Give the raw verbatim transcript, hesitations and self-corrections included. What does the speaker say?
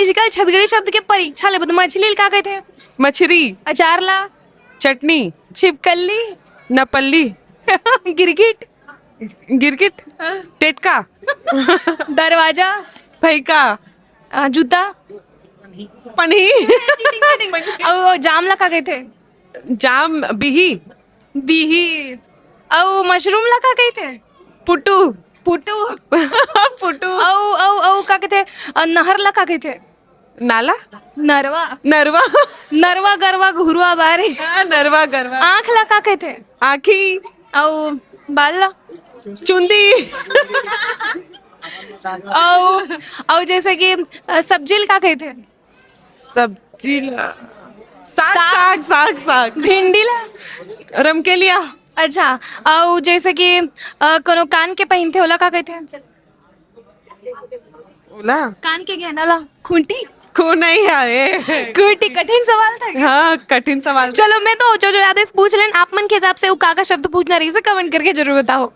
Physical Chhattisgarhi शब्द के परीक्षा लेबो त मछली ल का कहिथे? मछरी। अचार ला? चटनी। छिपकली? नपल्ली। गिरगिट? गिरगिट। हाँ। टेटका। दरवाजा? फैका। अ, जूता? पनही। Cheating, cheating। अउ, अउ जाम ला का कहिथे? जाम बिही। बिही। अउ मशरूम ला का कहिथे? पुटू। पुटू। पुटू। अउ, अउ, अउ का कहिथे? अ, नहर ला का कहिथे? नाला। नरवा। नरवा। नरवा गरवा घुरवा बारी। हाँ, नरवा गरवा। आँख ला का कहिथे? आँखी। अउ बाल ला? चुंदी। अउ, अउ जैसे कि, अ, सब्जी ल का कहिथे? सब्जी ला? साग, साग। साग, साग, साग। भिंडी ला? रमकेलिया। अच्छा, अउ जैसे कि, अ, कोनो कान के पहिनथे, ओला का कहिथे? ओला? कान के गहना ला? खूंटी? खू नहीं, अरे। खूंटी, कठिन सवाल था। हाँ, कठिन सवाल। चलो, मैं तो जो, जो याद है, पूछ लेन। आप मन के हिसाब से वो का का शब्द पूछना रहिस हे, कमेंट करके जरूर बताओ।